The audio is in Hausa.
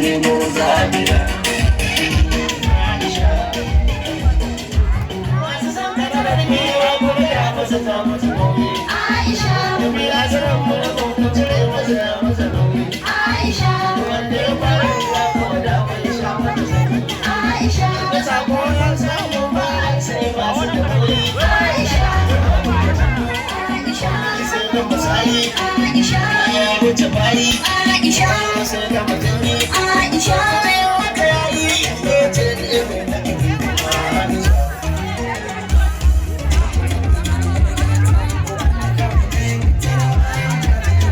nemo zabiya. Aisha. Masu san kadarar giwa kuma ya masa ta masa nauyi. Aisha. Tafiya zaran mu na mu cire masa ya masa nauyi. Aisha. Wanda ya fara ruwa ko da bai sha mata sanyi. Aisha. Da sako ya samu ba sai ba su da nauyi. Aisha. Aisha. Sai da misali. Aisha. Ya wuce bayi. Aisha. Sai da mutum. Aisha.